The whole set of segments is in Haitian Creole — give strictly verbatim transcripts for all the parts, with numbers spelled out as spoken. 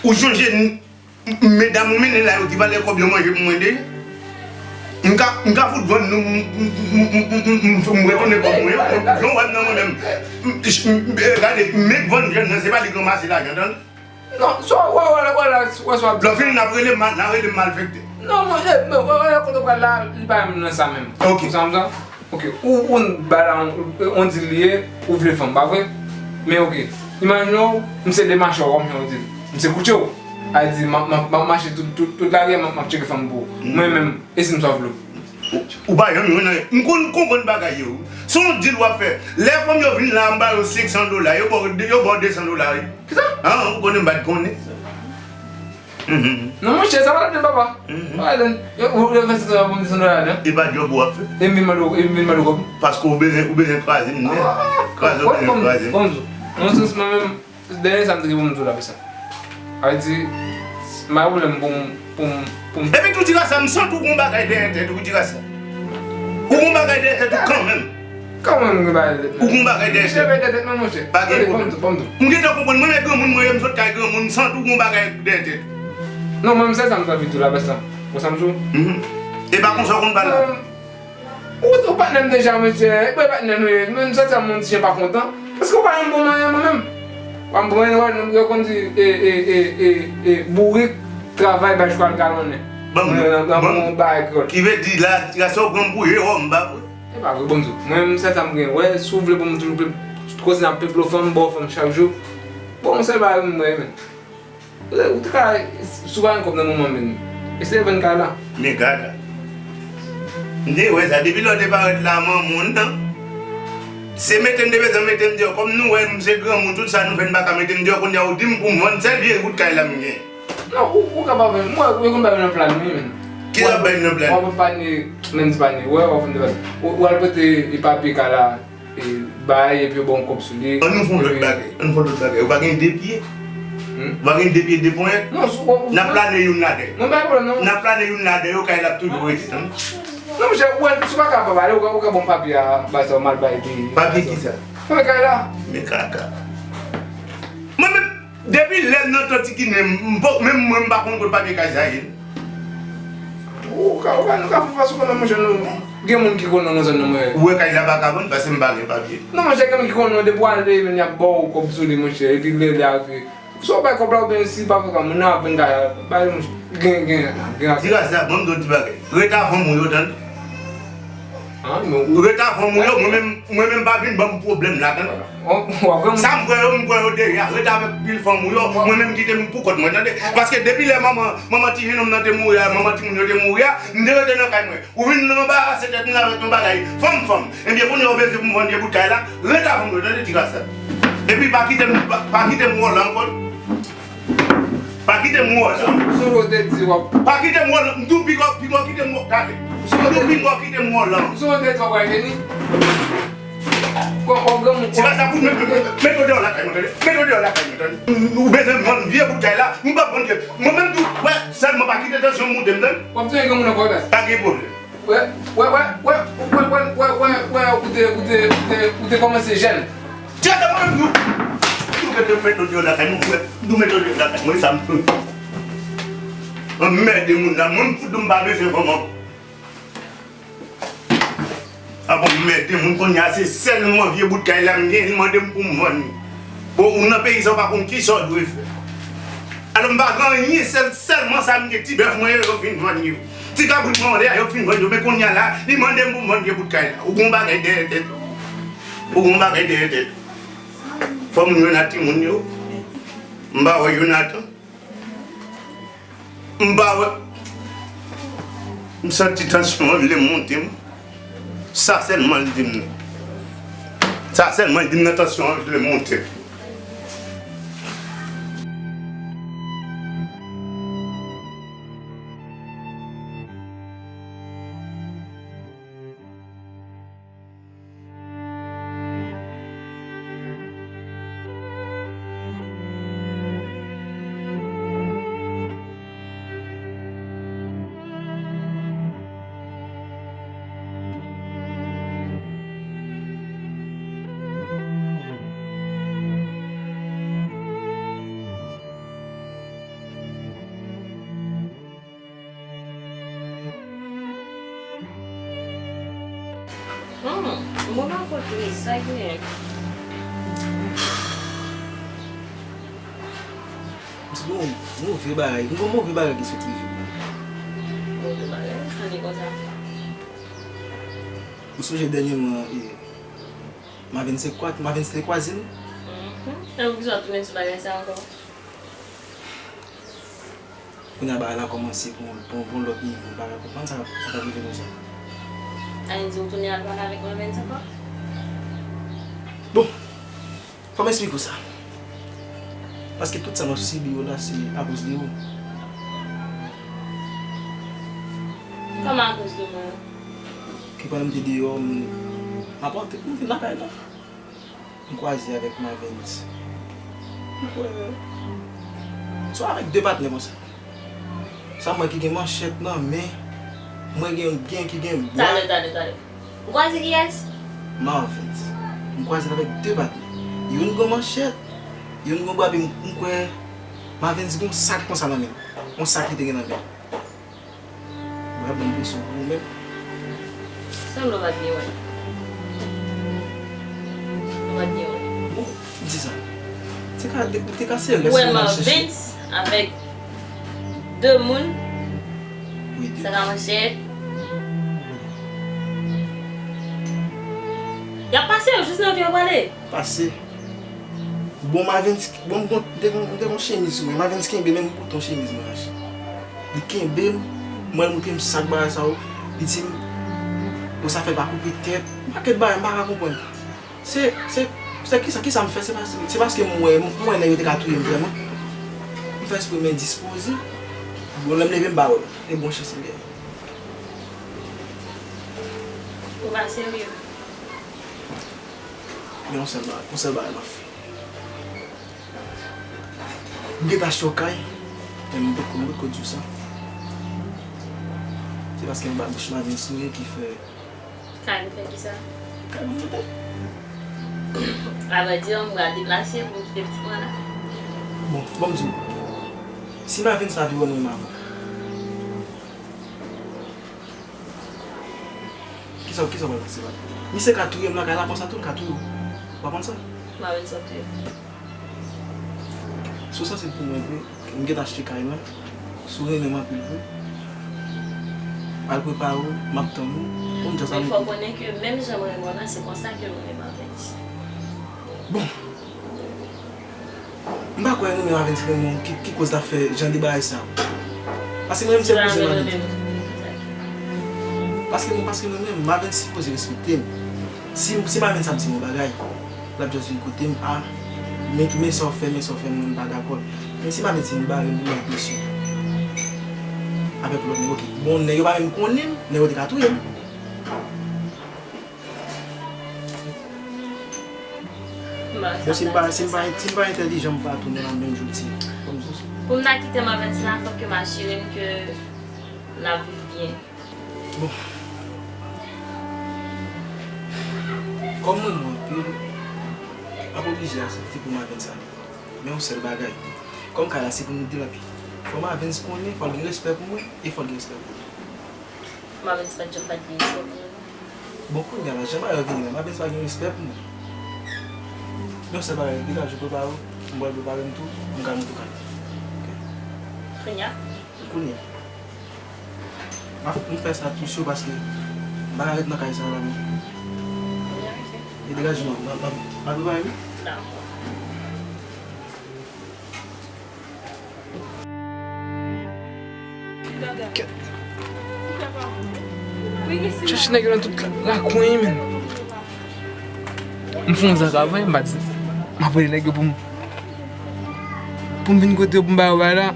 Ou chonje n- m- medam ou mennen la yo ki valè kòb yo manje pou mwen de. M ka, m ka fout vann nou, m retounen kòb mwen yo. Jan w wè m nan mwen menm. M- m- m- Gade, m mèt vann jèn nan, se pa li k ranmase lajan, tande. Non, so, wè, wè, wè, wè, wè, so, lè w fini, n ap rele mal, n a rele m malfektè. Non, mwen, eh, mwen, wè, wè, kote w pral la, li pa menm nan sa menm. Ok. Ou sa m sa? Ok, ou, ou ba la, on, on dil li ye, ou vle fanm, pa vre? Men ok, imajine w, m se demachè w, kòm jan w di l. M se koutye w. A di, m ap, m ap, m ap mache tout, tout, tout lari a, m ap, m ap tcheke fanm pou ou. Mwen menm, e si m sòf dlo? Ou, ou pa janm jwenn anyen. M konn konprann bagay yo. Se yon dil w ap fè. Lè fanm yo vin la, m ba yo senk san dola, yo ba w, yo ba w de san dola, wi. Kisa? Ah, ou konnen m pa t konnen. Mhm. Non, monchè, sa pa ladann, papa. Mhm. Pa ladann. Yo, yo, yo fè sa pou m desann ladan. E pa djòb ou ap fè? E m vin mande w, e m vin mande w kòb. Paske ou bezwen, ou bezwen kraze m nèt. Ah, kraze w, ou bezwen kraze m. Bon, bon, bon, nan sans mwen menm, dènye sa m te gen pou m di w la, pèsonn. A vle di, m pa gen pwoblèm pou m, pou m, pou m. Epi tou, di la sa, m santi w gon bagay dèyè tèt ou, di la sa. Ou gon bagay dèyè tèt ou kanmenm. Kòman m gen bagay dèyè tèt mwen? Ou gon bagay dèyè tèt. Dèyè tèt mwen, monchè. Pa gen pwoblèm. Tande, ban m di w, ban m di w. M gentan konprann. Mwen, men granmoun mwen ye, m sot kay granmoun, m santi w gon bagay dèyè tèt. Non, mwen, m sèl sa m t anvi di w la, bèstan. Ou sa m di w? Mhm. E pa konsa w konn pale la? Ou, ou patnè m deja, monchè. E pa patnè nou ye. Men m santi m yon ti jan pa kontan. Paske ou pa yon bon manyen, mwen menm. Ou pa m bon manyen, nou, yo konn di, e, e, e, e, e, bourik travay bay chwal galonnen. Ban m, nan, nan, ban m. Nan yon bagay kreyòl. Ki vle di la, la sa w pran m pou Jewòm, m pa vre? E pa vre, bon, m di w. Mwen, m sèl sa m gen. Wè, si w vle pou m toujou pe-, kontinye ap peple w fanm, ba w fanm chak jou. Bon, m sèl bagay m renmen. Ou te ka, si w pa gen kòb nan moman, men eseye vann kay la. Men gad la. M te wè sa. Depi lè w te parèt la, manman w nan. Se mete m te bezwen mete m deyò. Kòm nou wè m se granmoun, tout sa nou fè, n pa ka mete m deyò. Kounye a, ou di m pou m vann sèl vye bout kay la m gen. Non, ou, ou ka pa vann. Mwen, yo konn ba yo nan plan, wi, men. Ki sa bay nan plan? W ap vann panye, menm ti panye. Wè, w ap vann de panye. Ou, ou al pote, e, papye kay la, e, bay, epi yo ba w yon kòb sou li. Ann nou fè yon lòt bagay. Ann nou fè yon lòt bagay. Ou pa gen de pye? Hmm? Ou pa gen de pye, de ponyèt? Non, sou, ou, n ap plane youn ladan yo. Mwen pa gen pwoblèm, non. N ap plane youn ladan yo, kay la ap toujou rete, non? Non, monchè, ou wè, si w pa ka pa pale, ou ka, ou ka ban m papye a, bay sa, m al bay epi. Papye kisa? Papye kay la. Men kaka. Mwen menm, depi lè m nan Tanti Ginen, m, m pa, menm mwen, m pa konn kot papye kay sa ye. Ou ka, ou ka, nou ka fè fason konnen, monchè, nou gen moun ki konnen nan zòn nan, mwen. Ou wè kay la pa ka vann paske m pa gen papye. Non, monchè, gen moun ki konnen, depi w ale, men y ap ba w kòb sou li, monchè, epi lè, lè a rive. Si w bay kòb la, oubyen si pa fè sa, moun nan ap vin kay la, bay li, monchè, gen, gen, gen afè. Ti ras la, ban m di w ti bagay. Ret a fanm ou yo, tande. Ah, men ou. Ret a fanm ou yo, mwen menm, mwen menm pa vin ban m pwoblèm la, tande. Sa m kwè yo, m kwè yo deja. Ret avèk pil fanm ou yo. Mwen menm kite m pou kont mwen, tande. Paske depi lè manman, manman ti jennonm nan te mouri a, manman timoun yo te mouri a, m te rete nan kay mwen. Ou vin anbarase tèt mwen avèk yon bagay fanm, fanm. Ebyen, kounye a ou bezwen pou m vann vye bout kay la. Ret avè m, tande, ti ras la. Epi pa kite m, pa, pa kite m wòl ankò. Pa kite m wòl la. Sou, sou ou te di w ap. Pa kite m wòl, m tou piga, piga kite m wòl, gade. M tou piga kite m wòl la. Sou ou te di w ap vini. Kò, kò, granmoun. Se pa sa pou mete, mete, mete w deyò lakay mwen, tande. Mete w deyò lakay mwen, tande. Ou bezwen vann vye bout kay la, m p ap vann vye. Mwen menm tou, wè, sèlman pa kite tansyon m moute m, tande. W ap touye granmoun ankò, baz. Pa gen pwoblèm. Wè, wè, wè, ou te, ou te, ou te, ou te kòmanse jèn. Tchè, mwen menm tou. Tou mete, mete w deyò lakay mwen, frè. Tou mete w deyò lakay mwen, sa m tou. Anmède moun la, mwen m fout m pa bezwen fanm ankò. A bon, m mède moun kounye a, se sèlman vye bout kay la m gen, li mande m pou m vann li. Bon, ou nan peyi sa, ou pa konn kisa w dwe fè. Alò, m pa gen anyen, sèl, sèlman sa m gen, ti bèf mwen yo, yo fin vann yo. Ti kabrit mwen yo, yo fin vann yo. Men kounye a la, li mande m pou m vann vye bout kay la. Ou gon bagay dèyè tèt ou. Ou gon bagay dèyè tèt ou. Fò m jwenn ak timoun yo. M pa wè Jonathan. M pa wè. M santi tansyon an vle monte m. Sa sèlman l di m nan. Sa sèlman l di m nan, tansyon an vle monte. Kris, sa genyen? M di gon move bagay, m gon move bagay ki sot rive m. Move bagay? Sa vle konsa? Ou sonje dènyèman, e, Mavens te kwa-, Mavens te kwaze m? Mhm. E ou bezwen tounen sou bagay sa ankò? Kounye a bagay la kòmanse pou, pou, pou yon lòt nivo, m pa ka konprann sa, sa k ap rive konsa. Sa vle di ou tounen al pale avèk Mavens ankò? Bon, fò m esplike w sa. Paske tout sa m ap sibi yo la, se akoz de ou. Kòman akoz de mwen? Ke pandan m te deyò, m, m ap antre, m vin lakay la. M kwaze avèk Mavens. M kwè se avèk de patnè konsa. Sa m wè ki gen manchèt nan men, mwen gen, gen ki gen bwa. Talè, talè, talè. Ou kwaze kiyès? Mavens. M kwaze l avèk de patnè. Youn gon manchèt, youn gon bwa, epi m, m kwè Mavens gon sak konsa nan men l. Yon sak li te gen nan men l. Mwen ap ban m presyon pou ou menm. Sanble w pa t byen wè. Ou pa t byen wè. Bon, di sa. Te ka, te, te ka serye. Ou wè Mavens avèk de moun. Wi, de. Sa ka manchèt. Y ap pase yo jis nan oto yo prale. Pase. Bon, Mavens, bon, bon, m te gon, m te gon chemiz sou mwen. Mavens kenbe menm bouton chemiz mwen an. Li kenbe m, mwen l montre m sak bagay sa yo. Li di m, bon, sa fè l pa koupe tèt. Yon pakèt bagay m pa ka konprann. Se, se, se kisa, kisa m fè? Se pas-, se paske m wè, m wè nèg yo te ka touye m vrèman. M fè espre m endispoze. Bon, lè m leve m pa wè l. E bon chans m genyen. Ou pa serye. Men yon sèl bagay, yon sèl bagay m ap fè. M gentan achte yon kay, men m potko, m potko di w sa. Se paske anba bouch Mavens nou ye ki fè. Kay ou fè kisa? Kay mwen moute. Avrèdi, m pral deplase pou m kite pitit mwen la. Bon, bon m di w. Si Mavens sa vire w nan men m avan. Kisa, kisa w pral panse la? Misye ka touye m lakay la, konsa tou l ka touye w. W pa konn sa? Mavens ap touye m. Si w sansib pou mwen vre, m gentan achte kay la. Si w renmen m anpil vre, al prepare w, m ap tann ou. Pou m djòb sa. Men fò w konnen ke menm jan m renmen w la, se konsa ke m renmen Mavens. Bon. M pa kwè renmen Mavens renmen w ki, ki koz l ap fè jan de bagay sa. Paske mwen menm se kouzen Mavens. Paske mwen, paske mwen menm, Mavens sipoze respekte m. Si, si Mavens ap di m yon bagay, l ap just vin kote m, a, men, men sa w fè, men sa w fè, mwen m pa dakò. Men si Mavens vin bare m pou mwen presyon avèk lòt nèg, oke. Bon, nèg yo pa menm konnen m, nèg yo te ka touye m. Bon, si m pa, si m pa, si m pa entèlijan, m pa tounen la menm jan w di. Kòm sou. Pou m ta kite Mavens la, fòk ke m asire m ke l ap viv byen. Bon. Kòm mwen, mwen anpil, m ap oblije aksepte pou Mavens ale. Men yon sèl bagay. Kòm kay la se pou nou de l ap ye. Fò Mavens konnen, fò l gen respè pou mwen, e fò l gen respè pou ou. Mavens pa t janm pa t gen respè pou mwen. Bon, kounye a la, jan bagay yo vini la, Mavens pa gen respè pou mwen. Men yon sèl bagay, degaje w, prepare w, m pral prepare m tou, m ka monte kay. Oke? Kounye a? Kounye a. M ap, m fè sa tou cho paske m pa ka ret nan kay sa la non. Kounye a, oke. E degaje w, m ap, m ap, m ap prepare wi. Dakò. Kèt. Chèche nèg yo nan tout la, lakwen, men. M fè yon zak avè, m pa di. M ap rele nèg yo pou m, pou m vin kote yo, pou m ba yo bay la.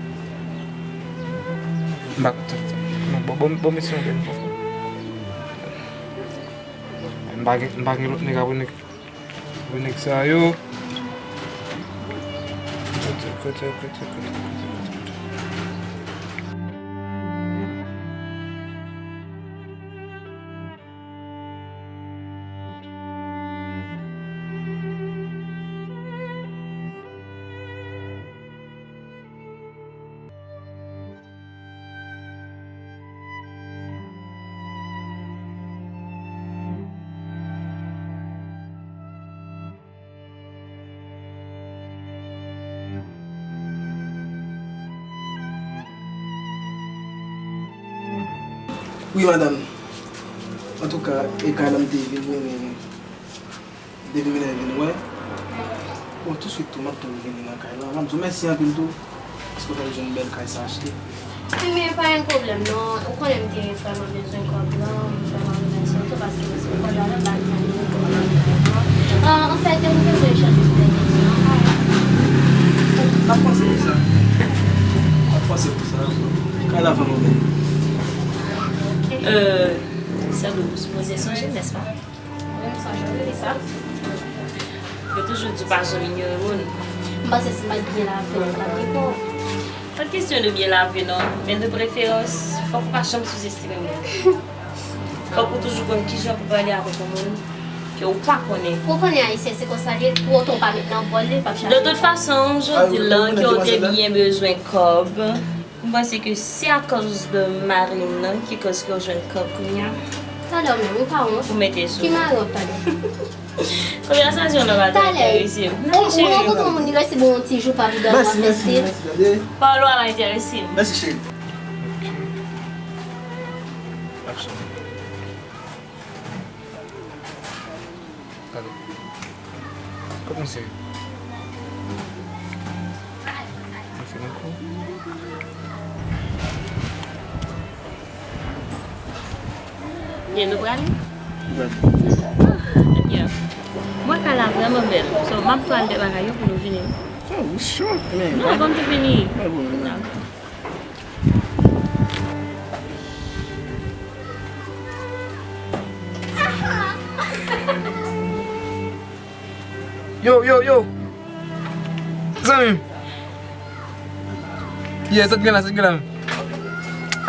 M pa kontan. Non, bon, bon, bon, mesye, yon grenn fò. M pa gen, m pa gen lòt nèg apre nèg. Pou nèg sa yo. Kote, kote, kote, kote, kote, kote, kote. Wi, madanm. Antouka, e kay la m te vin mennen, m te vin mennen vin wè. Bon, touswit tou, m ap tou vini nan kay la. M ap di w mèsi anpil tou, paske w fè m jwenn bèl kay sa achte. Wi, men pa gen pwoblèm non. Ou konnen m te vrèman bezwen kòb la, m vrèman remèsye w tou, paske mwen se kòb la, la, la, la, la. Anfèt, m bezwen chanje pou lè. M ap panse pou sa. M ap panse pou sa. Kay la vrèman bèl. Ok. Euh, Sandro, ou sipoze sonje m, nèspa? Wi, m sonje w, wi, sa. Yo toujou di w pa janm inyore moun. M panse si m pa t byen lave, m pa t gen kò. Pa t kesyon de byen lave, non. Men de preferans, fòk ou pa janm souzestime moun. Fòk ou toujou konn kijan pou pale avèk yon moun ke ou pa konnen. Ou konnen ayisyen se konsa l ye, twò tan w pa met nan bòl li, l p ap chache. De tout fason, jodi la, ke w te byen bezwen kòb, m panse ke se akoz de Marina ki koz ke w jwenn kòb kounye a. Talè menm, ou pa wont. Pou mete sou. Ki mari w ap pale? Konbyen sa, Jona pa ta enterese m? Talè. Ou rankontre yon moun, li resi bon yon ti jou pa bouda w ap fèste. Pawòl ou a pa enterese m. Mèsi, cheri. Talè. Kòman se? Mwen fè nan kou. Byen, nou prale? Prale. Ah, ebyen, mwen kay la vrèman bèl. So, m ap pral de bagay yo pou nou vini. Oh, ou cho, men. Non, ban m tou vini. Pa gen pwoblèm. Yo, yo, yo. Zanmi m. Yeah, sa t gen la, sa t gen la.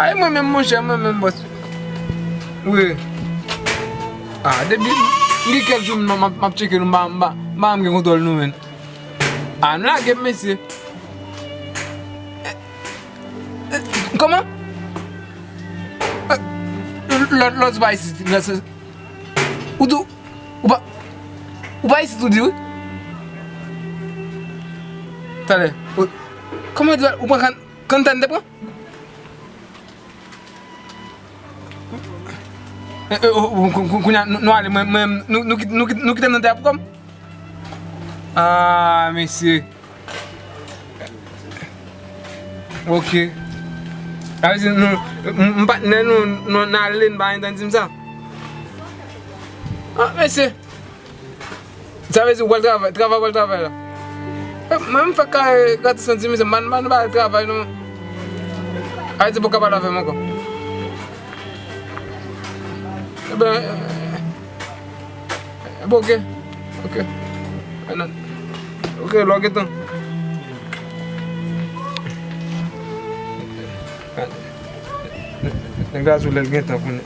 Ay, mwen menm, monchè, mwen menm, bòs. Wi. Ah, depi m gen kèk jou m, m, m ap tcheke nou, m pa, m pa, m pa janm gen kontwòl nou, menn. Ah, nou lage m, mesye. Eh, eh, kòman? Eh, lòt, lòt, se pa isit, lòt, se, ou tou, ou pa, ou pa isit ou di wi. Talè. Ou, kòman di, ou pran kan-, kantan te pran? Eh, eh, oh, oh, kou-, kou-, kounye a, nou, nou ale, mwen, mwen, nou, nou kit-, nou kit-, nou kite m nan tè a pou kò m? Ah, mesye. Ok. Sa vle di nou, m, m patnè nou, nou nan ale, n pa entann di m sa. Ah, mesye. Sa vle di ou pral travay, travay ou pral travay la. Eh, mwen m fè kare gratis nan ti mesye, m pa, m pa nan bagay travay non. Sa vle di ou poko pale avè m ankò. Ebyen, eh, Ebyen, ok. Ok. Ann, ok, lò gentan. Nèg la sou lè l gentan konnen.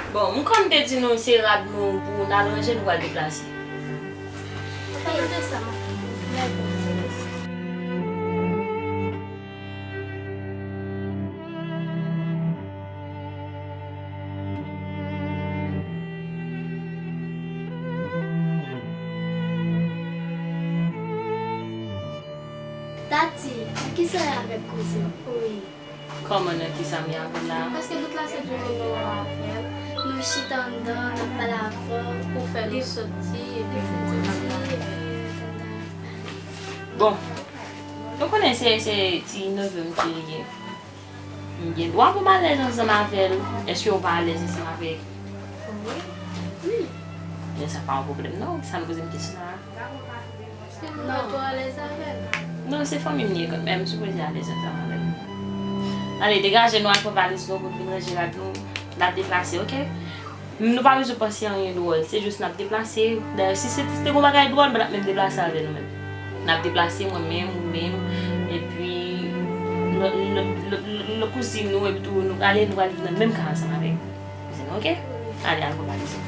Bon, m konn te di nou se rad nou pou n al ranje, nou pral deplase. Pa ranje sa, m ap fè. Tati, nan kisa w ye avèk kouzen w? Wi. Kòman, nan kisa m ye avè l la? Paske tout la se pou nou, nou wè afè. Nou chita anndan, n ap pale avè w. Ou fè nou soti, epi nou fè soti, epi nou tande. Bon, nou konnen se, se ti neve m ki li ye. M gen dwa pou m alèz ansanm avè l. Èske w pa alèz ansanm avèk? Wi. Wi. Men sa pa yon pwoblèm non. Sa nou poze m kesyon la? Èske nou pa twò alèz avè l? Non, se fanmi m li ye kanmenm. M sipoze alèz ansanm avè l. Ale, degaje nou al pran valiz nou pou n vin ranje rad nou. N ap deplase, oke? Nou pa bezwen panse anyen dwòl, se jis n ap deplase. Dayè, si se te gon bagay dwòl, m pa t ap menm deplase avè nou menm. N ap deplase, mwen menm, ou menm, epi lòt, lòt, lòt, lòt kouzin nou, epi tou, nou prale, nou pral viv nan menm kay ansanm avèk kouzin nou, oke? Ale, al pran valiz ou.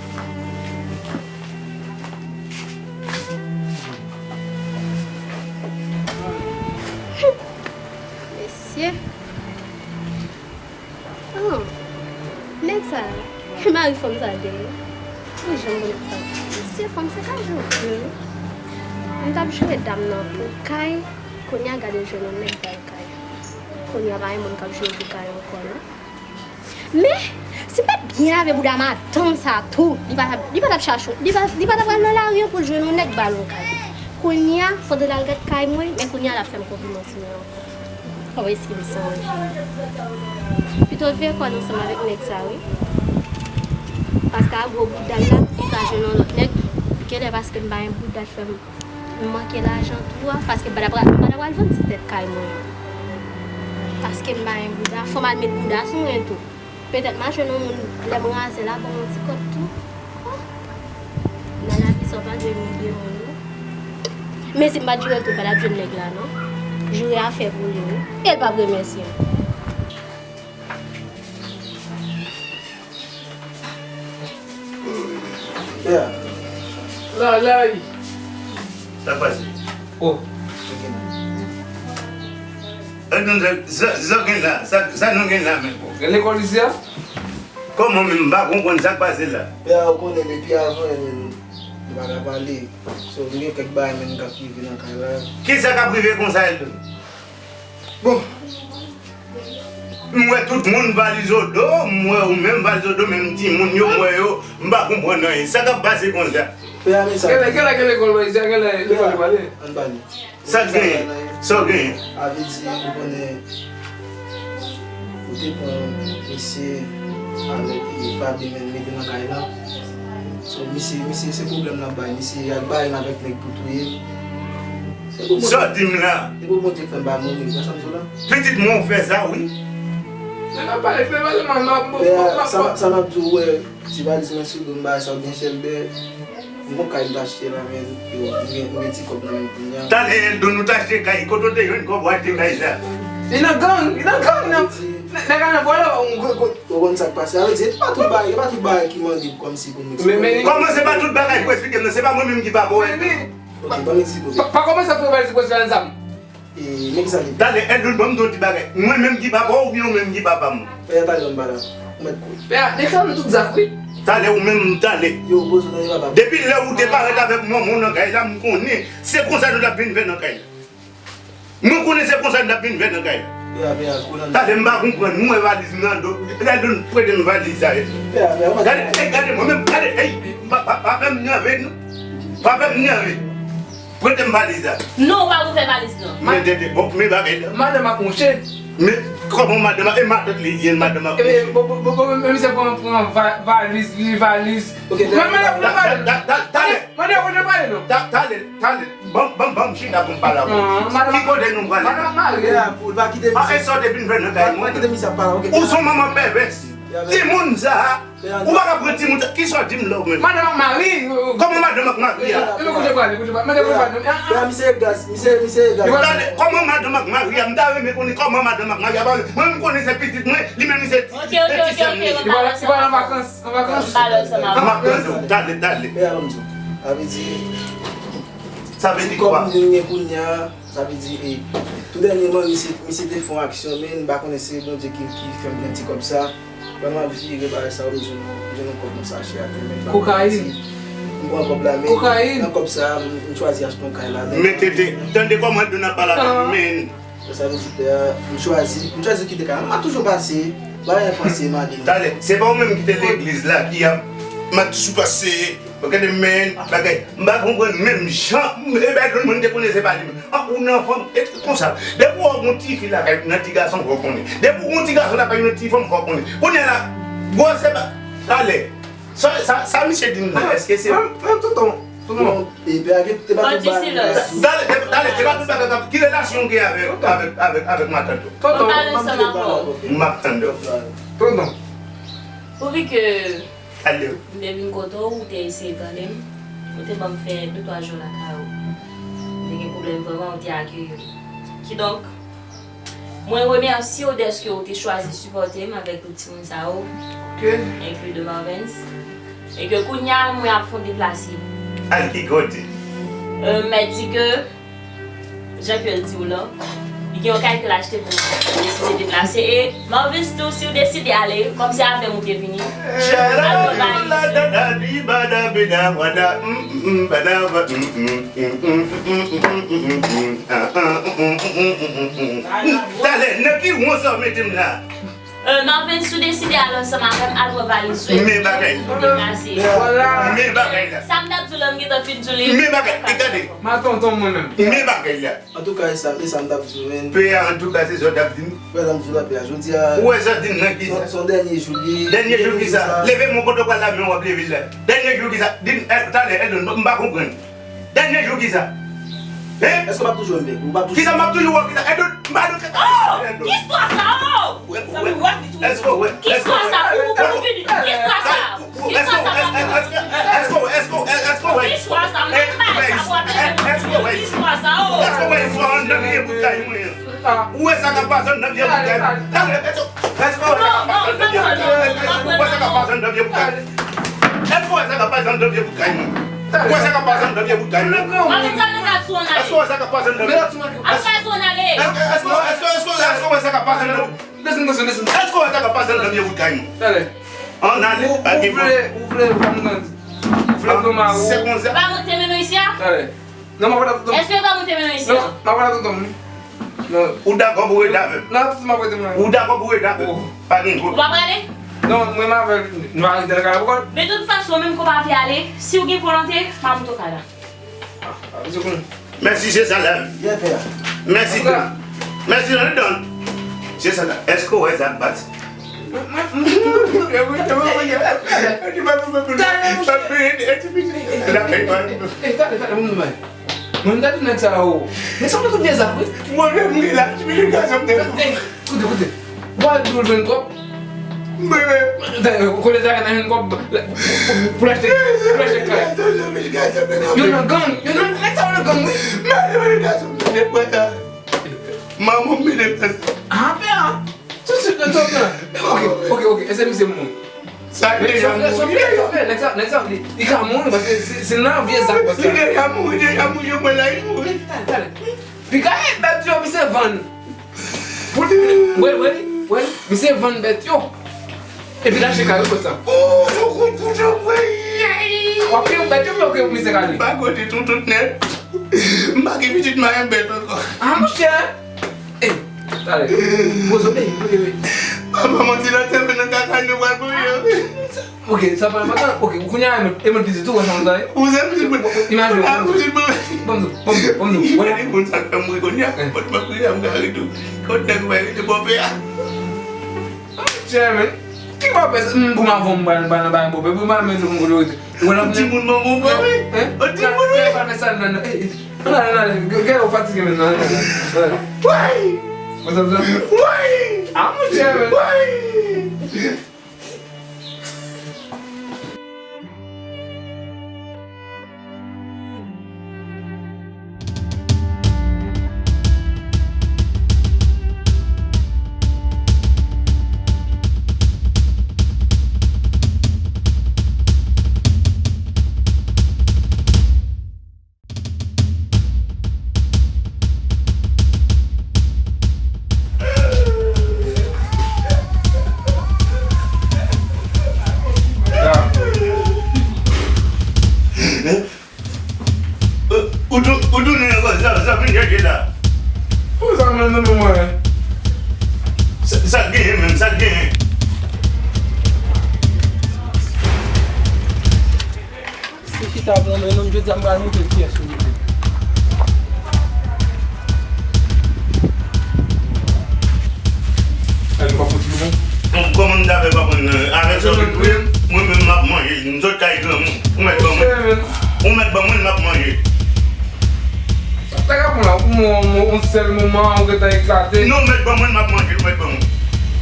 Mesye. Oh, nèg sa, mari fanm sa genyen. Mwen janm wè nèg sa. Mesye, fanm sa ka jwe vre wi. M t ap jere dam nan pou kay, kounye a gade l jwenn yon nèg ba l kay. Kounye a pa gen moun k ap jere pou kay ankò non. Men, si m pa t byen lave bouda madanm sa tou, li pa t ap, li pa t ap chache, li pa, li pa t ap pral nan lari an pou l jwenn yon nèg ba l yon kay. Kounye a, fòk l al gad kay mwen, men kounye a l ap fè m konpliman sou mwen ankò. Fò w eskize sa wi. Pito l veye kò l ansanm avèk nèg sa wi. Paske a gwo bouda l la, li ka jwenn yon lòt nèg. Genlè paske m pa gen bouda l fè m, m manke lajan tou a. Paske m pa ta pral, m pa ta pral vann ti tèt kay mwen an. Paske m pa gen bouda, fò m al met bouda sou mwen tou. Petèt m a jwenn yon moun lè m raze la ban m yon ti kòb tou. Oh. Nan lavi sa w pa dwe imilye moun wi. Men si m pa t jere l tou, m pa t ap jwenn nèg la non. Jere a fè pou li wi. E l p ap remèsye m. Yeah. Lalay. Sa k pase? Oh. Sa, sa, sa gen la? Sa, sa nou gen la menm? Gen lekòl isi a? Kòman menm? M pa konprann sa k pase la. Pè a, ou konnen depi avan, menm, nou pa ka pale. So, m gen kèk bagay menm k ap rive nan kay la. Kisa k ap rive konsa, Eldon? Bon. M wè tout moun valiz o do, m wè ou menm valiz o do, menm timoun yo, m wè yo, m pa konprann anyen. Sa k ap pase konsa? Pè a, men sa. Genlè, genlè, genlè lekòl, wi, genlè lekòl yo pale. Ann pale. Sa k genyen? Sa w genyen? A vle di, ou konnen, ou te pran misye avèk Fabi, men mete nan kay la. So, misye, misye, se pwoblèm l ap bay. Misye al bay m avèk nèg pou touye m. Se pou Bondye. Sa w di m la? Se pou Bondye k fè m pa mouri, w konprann sa m di w la? Pitit mwen, w fè sa, wi. Men n ap pale, men pale, man, man, bon, bon, sa, sa m ap di w, wè, ti valiz mwen sou do m, bagay sa byen chè, bè. M gon kay m t achte la, men, yo, m gen, m gen ti kòb nan men m kounye a. Talè, Eldon, ou t achte kay, kote w te jwenn kòb ou achte kay sa? Li nan gang, li nan gang, nan, nèg la nan vòlè, yon gwo, gwo. Ou konn sa k pase? A vle di, e pa tout bagay, e pa tout bagay ki mande kòmsi pou m eksplike. Men, men, kòman se pa tout bagay pou eksplike m nan? Se pa mwen menm ki papa w, Eldon. Ok, ban m eksplike w. Pa, pa kòmanse ap fè bagay sou pwès la zam. E, men kisa li. Talè, Eldon, ban m di yon ti bagay. Mwen menm ki papa w oubyen ou menm ki papa m? Pè a, talè, ban m pale. Ou mèt kouri. Pè a, deklare tout zak, wi. Talè, ou menm, talè. Yo, poze w nan papa. Depi lè ou te parèt avèk manman w nan kay la, m konnen se konsa nou t ap vin fè nan kay la. Mwen konnen se konsa n t ap vin fè nan kay la. Pè a, pè a, kou nan. Talè, m pa konprann. M wè valiz m nan do. Gade, prete m valiz sa. Pè a, pè a, ou pa. Gade, ey, gade, mwen menm, gade, ey, pa, pa, pa fè m nève, non. Pa fè m nève. Prete m valiz la. Non, ou pa pou fè valiz, non. Men tete, bon, men bagay la. Madanm ak mouche. Men, kòman madanm ak, e matant li ye, madanm ak mouche. E, bon, bon, bon, bon, men misye pran, pran va-, valiz, li valiz. Ok, men, men, men, men, talè, talè. Mande, mande, mande, non. Ta-, talè, talè. Ban, ban, ban m chita pou m pale avè w. Ki kote nou prale? Madanm ak mari. A, e sa w te vin fè nan kay mwen? Ou se yon manman pèvès. Timoun sa a, ou pa ka pran timoun sa. Kisa w di m la ou menm? Madanm ak mari. Kòman madanm ak mari a? Kote w prale, kote w prale? Madanm, kote w prale? Pè a, misye gaz, misye, misye gaz. Talè, kòman madanm ak mari a? M ta renmen konnen kòman madanm ak mari a. Mwen, m konnen se pitit mwen, li menm li se ti, se ti sè m li ye. Li pral, li pral an vakans, an vakans. An vakans, talè, talè. Pè a, ban m di w. Sa vle di, sa vle di kwa? Ti kòb nou gen kounye a, sa vle di, e, tou dènyèman, misye, misye te fè yon aksyon, men m pa konnen se Bondye ki, ki fè m gen ti kòb sa. Pandan m ap vire bagay sa, m jwenn, m jwenn yon kòb nan sachè atè, men m pa konn si m pran kòb la, men nan kòb sa, m, m chwazi achte yon kay ladan. Men tete, tande kòman Eldon ap pale avè m, men. Sa vle di, pè a, m chwazi, m chwazi kite kay la. M ap toujou pase, pa gen panse, madanm. Talè, se pa ou menm ki te legliz la, ki ap, m ap toujou pase, gade men, bagay. M pa konprann menm jan, e bagay tout moun te konnen se pa li menm. An, ou nan fanm, e konsa. Depi w wè yon tifi lakay, nan ti gason, fò w konnen. Depi w wè yon ti gason lakay, nan ti fanm, fò w konnen. Kounye a la, gwosè ba, talè. Sa, sa, sa misye di m nan, èske se. Menm, menm tonton, tonton. Bon, e pè a gen, te pa tout bagay. Talè, talè, te pa tout bagay. Ki relasyon w gen avèk, avèk, avèk, avèk matant ou? Tonton. M ap tande w. Tonton. Pouvi ke Alo. M te vin kote w, ou te eseye tande m. Ou te ban m fè de twa jou lakay ou. M te gen pwoblèm vrèman, ou te akeyi m. Kidonk, mwen remèsye w dèske ou te chwazi sipòte m avèk tout timoun sa yo, Ok. enkli de Marvens. E ke kounye a, mwen ap fè yon deplase. Al ki kote? Euh, mèt di ke Jan ke l di w lan, li gen yon kay ke l achte pou l deside deplase. E Marvens tou, si w deside ale, kòm se avè m ou te vini, al pran valiz ou. Talè, nan ki won sa w mete m la? Euh, Marvens, si w deside al ansanm avè m, al pran valiz ou epi deplase. Men bagay la. Men bagay la. Sa m t ap di w lan, m gentan fin di w li. Men bagay, e tande. M a tonton mwen menm. Men bagay la. Antouka, e sa, e sa m t ap di w, men. Pè a, antouka, se sa w t ap di m. Pè a, m di w la, pè a, jodi a. Ou wè sa w di m nan ki sa? Se yon dènye jou li ye. Dènye jou ki sa? Leve men w kote w pral la, men w ap leve l la. Dènye jou ki sa? Di m, eh, talè, Edon, m pa konprann. Dènye jou ki sa? Hein? Èske w p ap toujou wè m, bèk? Ou p ap toujou. Ki sa m ap toujou wè w ki sa? Edon, m pa nan kaka. Oh! Ki istwa sa, oh! Èske w wè? Ki istwa sa? Ou, ou, ou vini. Ki istwa sa? Èske w, èske w, èske w, èske w, èske w, èske w wè? Ki istwa sa? Mwen pa sa pou ap leve pou ki istwa sa, oh. Èske w wè istwa anndan vye bout kay mwen an? Ou wè sa k ap pase anndan vye bout kay mwen? Talè, èske w, èske w wè sa k ap pase anndan vye bout kay mwen? Ou wè sa k ap pase anndan vye bout kay mwen? Èske w wè sa k ap pase anndan vye bout kay mwen? Ou wè sa k ap pase anndan vye bout kay mwen? Èske w wè sa k ap pase anndan vye bout kay mwen? Èske, èske, èske, èske, èske w wè sa k ap pase anndan Desann, desann, desann. Èske w wè sa k ap pase anndan vye bout kay mwen? Talè. Ann ale, pa gen pwoblèm. Ou vle, ou vle vann nan. Ou vle pran mari w. Se konsa. Ou pa monte men nou isi a? Talè. Non, m ap rete ak tonton m. Èske w pa monte men nou isi a? Non, m ap rete ak tonton m. Non. Ou dakò pou rete avè m? Non, tonton m ap rete mwen. Ou dakò pou rete avè m? Oh. Pa gen pwoblèm. Ou pa prale? Non, mwen m avè l, nou pa rete nan kay la pou kò l. Men tout fason, menm ke w pa vle ale, si w gen volonte, m ap monte w kay la. Mèsi, se sa la. Mèsi. Mèsi, Don. Se sa la. Èske w wè sa k pase? Mwen, m ta di nèg sa yo. Nèg sa yo tout vye zak, wi. Mwen menm, wi, la, ti pitit gason m te. Koute, koute. Ou pa di w jwenn kòb? Mwen menm. Kote sa ka jwenn kòb pou, pou, pou l achte, pou l achte kay? Yo nan gang, yo nan, nèg sa yo nan gang, wi. Manman m mete m nan sa. Ah, pè a. Tout swit nan top nan. Ok, ok, ok. Èske misye moun? Sa deja mouri. Nèg sa, nèg sa, li, li ka mouri paske se, se nan vye zak bòs la. Li deja mouri, deja mouri, yo pran la, li mouri. Talè, talè. Piga e bèt yo, misye vann. Wè, wè, wè, misye vann bèt yo. Epi l achte kay wi bòs la. Oh, son kout kout yo, wè. W ap peye yon bèt yo, w ap peye yon misye kale. M pa kote tonton nèt. M pa gen pitit, m pa gen bèt ankò. Ah, monchè. Ey, talè. Poze w, ey, ey, ey. Papa, manti nan tèt mwen nan kaka nou pral mouri. Ok, sa pa enpòtan. Ok, kounye a, e mwen, e mwen pitit ou, wè sa m sa ye? Ou se pitit mwen. Imajine w. Ah, pitit mwen. Ban m di w, ban m di w, ban m di w. Wè. Moun sa k fè m ri kounye a. Kot mwen priye a, m ka ri tou. Kot nèg mwen rete bòpè a. Chairman, ki bòpè sa? M pou m avè w, m pral, m pral nan bagay bòpè. Pou m al mete w kote w rete. Ou wè l ap vini. Timoun manman w pran, wi. Hein? O timoun, wi. Pral fè sa nan, nan, ey, ey. Nan, nan, nan, gade w fatige menm nan, nan, nan. Woy! What's up, what's up? Woy! Ah, monchè, men. Woy! Ou tou, ou tounen ankò, sa, sa vin chèche la. Pou sa menm nan men mwen. Sa, sa l genyen menm, sa l genyen. Se chita pou mwen menm, jodi a m pral montre l kiyès ou ye. Ay, nou pa fouti nou bon. Bon, kòman m ta fè pa konn nan? Avèk sa w vin touye m, mwen menm m ap manje. M sot kay granmoun. Ou mèt ban mwen. Ou mèt ban mwen, m ap manje. Sa ka pran la, pou mwen, yon, yon sèl moman, ou gentan eklate. Non, ou mèt ban mwen, m ap manje, ou mèt ban mwen.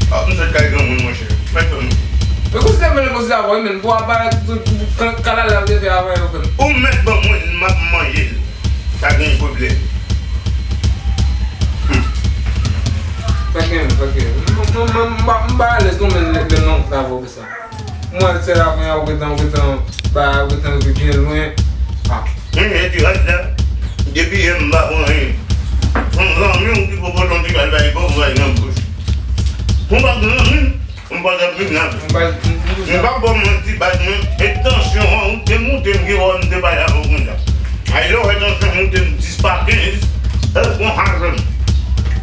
Ah, m sot kay granmoun, monchè. Ou mèt ban mwen. Men konsidere mwen, Sa vre, men pou aparèt, kalala ou te fè avan yo, frè m. Ou mèt ban mwen l, m ap manje l. Pa gen pwoblèm. Hmm. Pa gen, pa gen. M, m, m, m pa, m pa alèz non, men lè, lè non, sa vre, sa. Mwen, sèl avan, ou gentan, ou gentan, ba, ou gentan rive byen lwen. Ah. Mwen, e ti rès la, depi yè m pa pran anyen. Yon zanmi w ki poko ton ti kal bay bò, ou bay nan bouch. Ou pa zanmi m. M pa t ap vin la. M pa, m, m, m pa ba w manti, baz mwen, e tansyon an, ou te moute m, ki wè m te pale avè w konsa. Ay, lè w wè tansyon moute m dis pa kenz, e bon, hajan.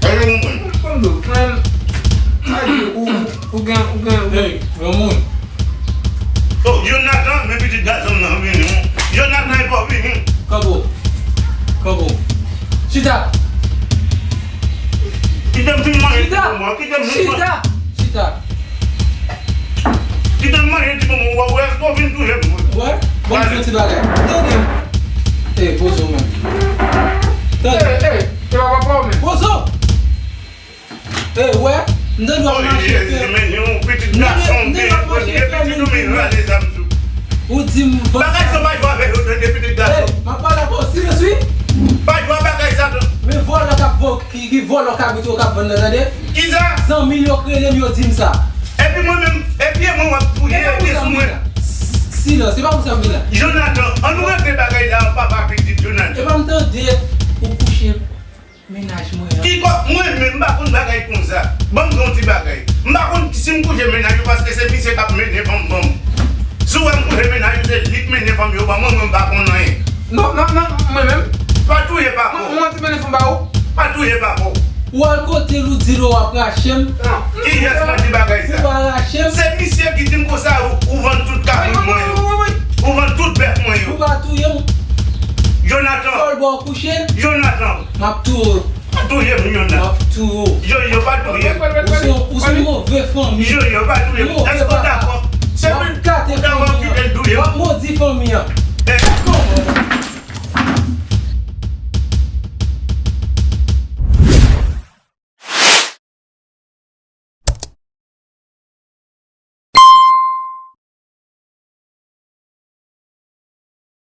Èske w konprann? Kondo, frè m, sa di ou, ou gen, ou gen, ou gen. Hey, yon moun. Oh, Jonathan, men pitit gason m nan vini, wi. Jonathan, e pa w vini. Kanpo. Kanpo. Chita. Kite m fin manje ti bonbon, kite m fin manje. Chita. Chita. Kite m manje ti bonbon, w wè, w wè, èske w vin touye m? Wè? Bon, m di yon ti bagay. Tande. Ey, poze w menm. Tande. Ey, ey, se pa papa w menm. Poze w. Ey, wè, m tande w ap mache fè. Men yon pitit gason, men yon pitit ou, men rale zam sou. Ou di m bagay sa pa jwe avèk yo, tande pitit gason. Ey, m ap pale avè w, silans wi. Pa jwe bagay sa, non. Men vòlò k ap vò-, ki, ki vòlò kabrit yo k ap vann nan, tande. Kisa? Zanmi l yo k rele m, yo di m sa. Epi mwen menm, epi e mwen w ap touye, e sou mwen. Silans, se pa pou sa m vin la. Jonathan, an nou regle bagay la, papa pitit Jonathan. E pa m tande ou kouche mennaj mwen an. Ki kò, mwen menm, m pa konn bagay konsa. Ban m di yon ti bagay. M pa konn si m kouche mennaj ou, paske se misye k ap mennen fanm ban m. Si w wè m kouche mennaj ou, se li k mennen fanm yo ban mwen, mwen m pa konn anyen. Non, non, non, mwen menm. Pa touye papa w. Mwen, mwen te mennen fanm ba ou. Pa touye papa w. Ou al kote l, ou di l w ap rache m. Non. Kiyès mwen di bagay sa? Ou pa rache m. Se misye ki di m konsa, ou, ou vann tout kabrit mwen yo. Wi, wi, wi, wi. Ou vann tout bèf mwen yo. Ou pa touye m. Jonathan. Fò l ba w kouche. Jonathan. M ap touye w. Pa touye m, Jonathan. M ap touye w. Yo, yo pa touye m. Ou se, ou se yon move fanmi. Yo, yo pa touye m. Èske w dakò? Se w ap kate fanmi an. W ap modi fanmi an.